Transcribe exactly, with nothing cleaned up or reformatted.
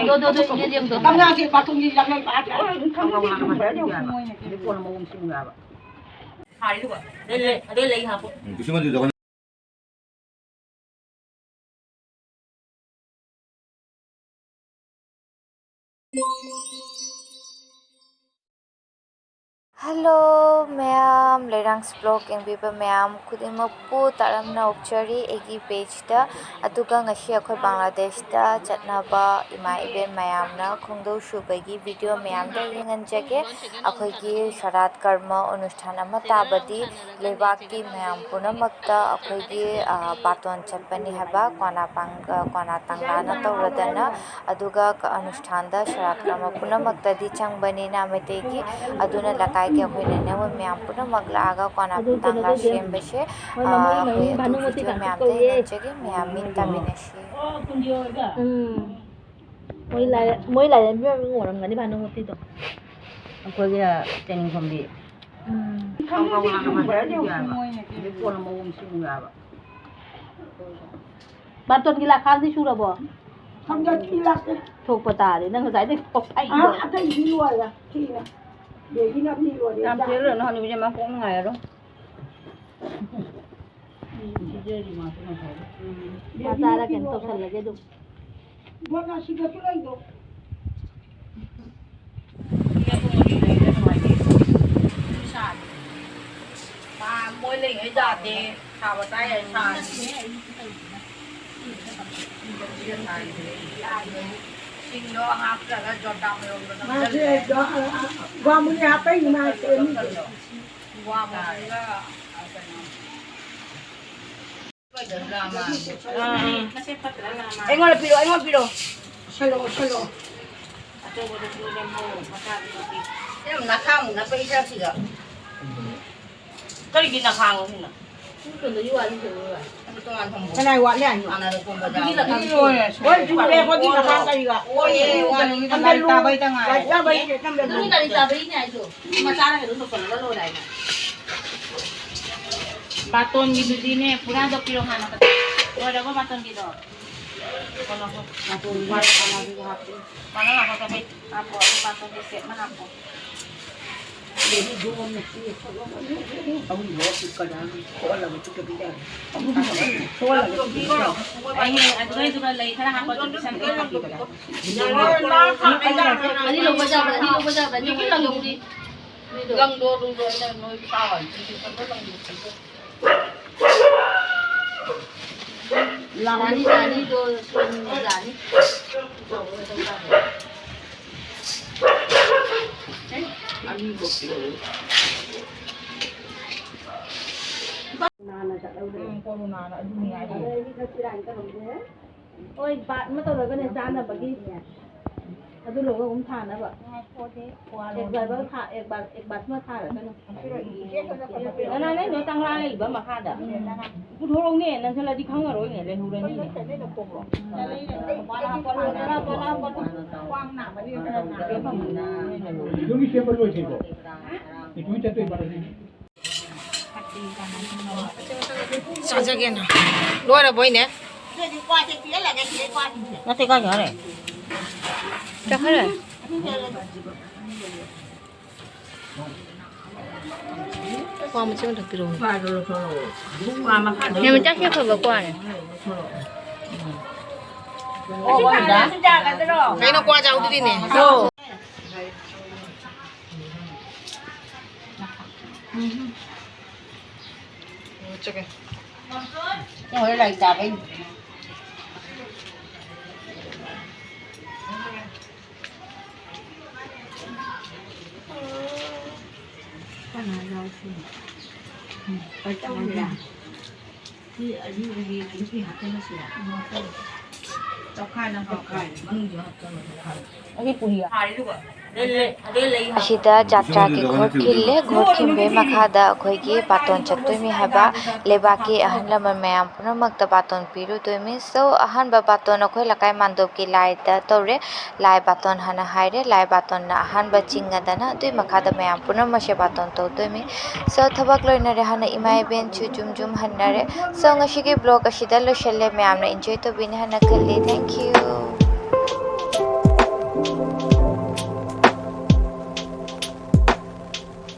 ꯗꯣ, ꯗꯣ, ꯗꯣ, ꯏꯅꯦꯗꯤ ꯑꯃꯨꯛ ꯇꯧ꯫ ꯀꯪꯂꯥꯁꯦ ꯕꯥꯇꯣꯟꯒꯤ ꯂꯝꯂꯩ ꯄꯥꯠ꯫ ꯍꯥꯏꯔꯤꯗꯨꯒ꯫ ꯑꯗꯩ ꯂꯩ, ꯑꯗꯩ ꯂꯩ ꯍꯥꯞꯄꯣ꯫ ꯎꯝ, ꯀꯩꯁꯨ ꯃꯆꯨꯗ ꯑꯩꯈꯣꯏꯅ Hello ꯃꯌꯥꯝ, ꯂꯩꯔꯥꯡꯁ vlog ꯌꯦꯡꯕꯤꯕ ꯃꯌꯥꯝ ꯈꯨꯗꯤꯡꯃꯛꯄꯨ ꯇꯔꯥꯝꯅ ꯑꯣꯛꯆꯔꯤ ꯑꯩꯒꯤ pageꯇ꯫ ꯑꯗꯨꯒ ꯉꯁꯤ ꯑꯩꯈꯣꯏ ꯕꯪꯒ꯭ꯂꯥꯗꯦꯁꯇ ꯆꯠꯅꯕ ꯏꯃꯥ ꯏꯕꯦꯟ ꯃꯌꯥꯝꯅ ꯈꯣꯡꯗꯧ ꯁꯨꯕꯒꯤ video ꯃꯌꯥꯝꯗ ꯌꯦꯡꯍꯟꯖꯒꯦ꯫ ꯑꯩꯈꯣꯏꯒꯤ ꯁꯣꯔꯥꯠ ꯀꯔꯃ ꯑꯣꯅꯨꯁꯊꯥꯟ ꯑꯃ ꯇꯥꯕꯗꯤ ꯂꯩꯕꯥꯛꯀꯤ ꯃꯌꯥꯝ ꯄꯨꯝꯅꯃꯛꯇ ꯑꯩꯈꯣꯏꯒꯤ, ꯑ, ꯕꯥꯇꯣꯟ ꯆꯠꯄꯅꯤ ꯍꯥꯏꯕ ꯀꯣꯅꯥ ꯄꯥꯡ-, ꯑ, ꯀꯣꯅꯥ ꯇꯪꯂꯥꯅ ꯇꯧꯔꯗꯅ, ꯑꯗꯨꯒ ꯀ-, ꯑꯅꯨꯁꯊꯥꯟꯗ ꯁꯣꯔꯥꯠ ꯀꯔꯃ ꯄꯨꯝꯅꯃꯛꯇꯗꯤ ꯆꯪꯕꯅꯤꯅ ꯃꯩꯇꯩꯒꯤ, ꯑꯗꯨꯅ ꯂꯩꯀꯥꯏꯒꯤ ꯑꯩꯈꯣꯏ ꯅꯦꯅꯦꯍꯣꯏ ꯃꯌꯥꯝ ꯄꯨꯝꯅꯃꯛ ꯂꯥꯛꯑꯒ ꯀꯣꯅꯥ ꯇꯪꯂꯥ ꯁꯦꯝꯕꯁꯦ, ꯑ, ꯑꯩꯈꯣꯏ ꯑꯗꯨ video ꯃꯌꯥꯝꯗ ꯌꯦꯡꯍꯟꯖꯒꯦ, ꯃꯌꯥꯝ ꯃꯤꯠ ꯇꯥꯃꯤꯟꯅꯁꯤ꯫ ꯎꯝ꯫ ꯃꯣꯏ ꯂꯥꯏꯔꯦ-, ꯃꯣꯏ ꯂꯥꯏꯔꯦꯝꯕꯤ ꯑꯣꯏꯔꯝꯒꯅꯤ ꯚꯥꯅꯨꯃꯇꯤꯗꯣ꯫ ꯑꯩꯈꯣꯏꯒꯤ ꯇꯦꯅꯤꯡꯈꯣꯝꯕꯤ꯫ ꯎꯝ꯫ ꯕꯥꯔꯇꯣꯟꯒꯤ ꯂꯥꯈꯥꯡꯗꯤ ꯁꯨꯔꯕꯣ? ꯊꯝꯖꯤꯜꯂꯤ ꯂꯥꯛꯇꯦ꯫ ꯊꯣꯛꯄ ꯇꯥꯔꯦ꯫ ꯅꯪ ꯉꯁꯥꯏꯗꯩ ꯀꯣꯛꯐꯩꯗꯣ꯫ ꯑꯥ, ꯑꯇꯩꯗꯤ ꯂꯣꯏꯔꯦ꯫ ꯁꯤꯅ꯫ ꯕꯦꯕꯤꯅ ꯑꯅꯤ ꯂꯣꯏꯔꯦ꯫ ꯌꯥꯝ ꯆꯦꯜꯂꯨꯔꯅꯨ, ꯍꯅꯨꯕꯤꯁꯦ ꯃꯥ ꯀꯣꯛ ꯅꯨꯡꯉꯥꯏꯔꯔꯣꯏ꯫ ꯎꯝ꯫ ꯃꯆꯥꯔ ꯀꯩꯅꯣ ꯇꯧꯁꯜꯂꯒꯦ ꯑꯗꯨꯝ꯫ ꯃꯣꯏ ꯉꯁꯤꯒꯁꯨ ꯂꯩꯗꯣ꯫ ꯃꯥ ꯃꯣꯏ ꯂꯩꯉꯩ ꯌꯥꯗꯦ꯫ ꯁꯥꯕ ꯇꯥꯏ ꯍꯥꯏ ꯁꯥꯔꯤ꯫ ꯁꯤꯡꯗꯣ ꯍꯥꯞꯇ꯭ꯔꯒ ꯖꯣꯔꯗꯥꯟ ꯃꯌꯣꯝꯗꯣ ꯃꯥꯁꯦ ꯅꯝꯁꯤꯜꯂꯦ꯫ ꯒ꯭ꯋꯥꯃꯨꯔꯤ ꯍꯥꯞꯄꯩꯅꯤ ꯃꯥ ꯁꯦꯝꯃꯤꯁꯦ꯫ ꯒ꯭ꯋꯥꯃꯨꯔꯤꯒ, ꯑ, ꯀꯩꯅꯣ꯫ ꯑꯥ, ꯑꯥ꯫ ꯑꯩꯉꯣꯟꯗ ꯄꯤꯔꯛꯑꯣ, ꯑꯩꯉꯣꯟꯗ ꯄꯤꯔꯛꯑꯣ꯫ ꯁꯤꯜꯂꯛꯑꯣ, ꯁꯤꯜꯂꯛꯑꯣ꯫ ꯌꯥꯝ ꯅꯈꯥꯃꯨꯛ ꯅꯞꯄ ꯏꯆꯥꯁꯤꯒ꯫ ꯀꯔꯤꯒꯤ ꯅꯈꯥꯡꯉꯣ ꯁꯤꯅ? ꯀꯅꯥꯏ ꯋꯥꯠꯂꯤ ꯍꯥꯏꯅꯣ? ꯍꯣꯏ, ꯆꯨꯝꯃꯦ, ꯑꯩꯈꯣꯏꯒꯤ ꯅꯈꯥꯡ ꯀꯔꯤꯒ? ꯍꯣꯏꯌꯦ, ꯋꯥꯠꯂꯤ꯫ ꯂꯥꯏꯔꯤꯛ ꯇꯥꯕꯩꯗ ꯉꯥꯏꯔꯦ꯫ ꯂꯥꯏꯔꯤꯛ ꯇꯥꯕꯩꯗ ꯊꯝꯖꯜꯂꯨ꯫ ꯑꯗꯨꯅꯤ ꯂꯥꯏꯔꯤꯛ ꯇꯥꯕꯩꯅꯦ ꯍꯥꯏꯗꯣ꯫ ꯃꯆꯥꯅ ꯀꯩꯅꯣ ꯇꯧꯁꯜꯂꯒ ꯂꯣꯏꯔꯦ ꯍꯥꯏꯅ꯫ ꯕꯥꯇꯣꯟꯒꯤꯗꯨꯗꯤꯅꯦ, ꯄꯨꯔꯥꯗꯣ ꯄꯤꯔꯣ ꯍꯥꯟꯅ꯫ ꯂꯣꯏꯔꯕꯣ ꯕꯥꯇꯣꯟꯒꯤꯗꯣ? ꯃꯅꯥ ꯂꯥꯛꯄ ꯀꯥꯐꯩ꯫ ꯍꯥꯞꯄꯣ, ꯑꯗꯨ ꯄꯥꯛꯄꯗꯣ ꯁꯦꯠ ꯑꯃ ꯍꯥꯞꯄꯣ꯫ ꯑꯩ ꯑꯗꯨꯗꯩꯗꯨꯒ ꯂꯩ ꯈꯔ ꯍꯥꯞꯄ ꯑꯗꯨ ꯄꯤꯁꯟꯒꯦ ꯇꯧꯕꯤꯕꯅꯦ꯫ ꯑꯅꯤ ꯂꯧꯕ ꯌꯥꯕ꯭ꯔꯥ? ꯑꯅꯤ ꯂꯧꯕ ꯌꯥꯕ꯭ꯔꯥ? ꯂꯪꯗꯣ, ꯂꯪꯗꯣ, ꯑꯩꯅ ꯅꯣꯏ ꯆꯥꯎ ꯍꯥꯏꯕꯗꯨꯗꯤ ꯂꯪꯗꯣ꯫ ꯂꯥꯅꯤ, ꯂꯥꯅꯤꯗꯣ ꯁꯣꯏꯅ ꯂꯥꯅꯤ꯫ ꯎꯝ, ꯀꯣꯔꯣꯅꯥꯅ ꯑꯗꯨꯅꯤ ꯍꯥꯏꯗꯣ꯫ ꯍꯣꯏ, ꯕꯥꯠ ꯑꯃ ꯇꯧꯔꯒꯅꯦ, ꯆꯥꯅꯕꯒꯤ꯫ ꯑꯗꯨ ꯂꯣꯏꯔꯒ ꯑꯃꯨꯛ ꯊꯥꯅꯕ꯫ ꯑꯦꯛ ꯕꯥꯔ ꯊꯥ-, ꯑꯦꯛ ꯕꯥꯔ, ꯑꯦꯛ ꯕꯥꯔ ꯑꯃ ꯊꯥꯔꯒꯅꯦ꯫ ꯅꯅꯥ ꯅꯪꯗꯣ ꯇꯪꯂꯥ ꯂꯩꯕ ꯃꯈꯥꯗ꯫ ꯄꯨꯊꯣꯔꯛꯎꯅꯦ, ꯅꯪꯁꯜꯂꯗꯤ ꯈꯪꯉꯔꯣꯏꯅꯦ, ꯂꯩꯍꯧꯔꯅꯤꯅꯦ꯫ ꯌꯨꯝꯒꯤ ꯁꯦꯝꯕ ꯂꯣꯏꯗ꯭ꯔꯤꯕꯣ? ꯏꯇꯨꯒꯤ ꯆꯠꯇꯣꯏ ꯃꯥꯜꯂꯦ꯫ ꯆꯥꯖꯒꯦꯅ꯫ ꯂꯣꯏꯔꯕꯣꯏꯅꯦ? ꯅꯠꯇꯦ, ꯀꯥꯏ ꯆꯠꯈ꯭ꯔꯦ? ꯆꯠꯈ꯭ꯔꯦ? ꯀ꯭ꯋꯥ ꯃꯆꯦꯠ ꯑꯃ ꯊꯛꯄꯤꯔꯛꯑꯣ꯫ ꯃꯦꯝ, ꯆꯥꯛꯁꯦ ꯑꯐꯕ ꯀ꯭ꯋꯥꯅꯦ꯫ ꯀꯩꯅꯣ, ꯀ꯭ꯋꯥ ꯆꯥꯎꯗꯨꯗꯤꯅꯦ꯫ ꯆꯠꯀꯦ꯫ ꯅꯪ ꯍꯣꯔꯦꯟ ꯂꯥꯏꯔꯤꯛ ꯆꯥꯕꯩꯅꯤ꯫ ꯀꯅꯥ ꯌꯥꯎꯁꯤ? ꯎꯝ, ꯀꯩꯇꯧꯔꯤꯔꯥ? ꯁꯤ ꯑꯅꯤ, ꯑꯅꯤ, ꯑꯅꯤ ꯍꯥꯞꯆꯤꯜꯂꯁꯤꯔꯥ? ꯇꯧꯈꯥꯏꯅ ꯇꯧꯈꯥꯏ, ꯃꯅꯨꯡꯁꯨ ꯍꯥꯞꯆꯤꯜꯂꯣ, ꯇꯧꯈꯥꯏ꯫ ꯑꯁꯤ ꯄꯨꯔꯤ꯫ ꯍꯥꯏꯔꯤꯗꯨꯒ꯫ ꯑꯁꯤꯗ ꯖꯥꯇ꯭ꯔꯥꯒꯤ ꯘꯣꯠ ꯈꯤꯜꯂꯦ꯫ ꯘꯣꯠ ꯈꯤꯟꯕꯩ ꯃꯈꯥꯗ ꯑꯩꯈꯣꯏꯒꯤ ꯕꯥꯇꯣꯟ ꯆꯠꯇꯣꯏꯃꯤ ꯍꯥꯏꯕ, ꯂꯩꯕꯥꯛꯀꯤ ꯑꯍꯜ ꯂꯃꯟ ꯃꯌꯥꯝ ꯄꯨꯝꯅꯃꯛꯇ ꯕꯥꯇꯣꯟ ꯄꯤꯔꯨꯗꯣꯏꯃꯤ꯫ So, ꯑꯍꯥꯟꯕ ꯕꯥꯇꯣꯟ ꯑꯩꯈꯣꯏ ꯂꯩꯀꯥꯏ ꯃꯥꯟꯗꯣꯞꯀꯤ ꯂꯥꯏꯗ ꯇꯧꯔꯦ꯫ ꯂꯥꯏ ꯕꯥꯇꯣꯟ ꯍꯥꯟꯅ ꯍꯥꯏꯔꯦ꯫ ꯂꯥꯏ ꯕꯥꯇꯣꯟꯅ ꯑꯍꯥꯟꯕ ꯆꯤꯡꯉꯗꯅ, ꯑꯗꯨꯏ ꯃꯈꯥꯗ ꯃꯌꯥꯝ ꯄꯨꯝꯅꯃꯛꯁꯦ ꯕꯥꯇꯣꯟ ꯇꯧꯗꯣꯏꯃꯤ꯫ So, ꯊꯕꯛ ꯂꯣꯏꯅꯔꯦ ꯍꯥꯏꯅ ꯏꯃꯥ ꯏꯕꯦꯟꯁꯨ ꯖꯨꯝ ꯖꯨꯝ ꯍꯟꯅꯔꯦ꯫ So, ꯉꯁꯤꯒꯤ vlog ꯑꯁꯤꯗ ꯂꯣꯏꯁꯤꯜꯂꯦ꯫ ꯃꯌꯥꯝꯅ enjoy ꯇꯧꯕꯤꯅꯤ ꯍꯥꯏꯅ ꯈꯜꯂꯤ꯫ Thank you꯫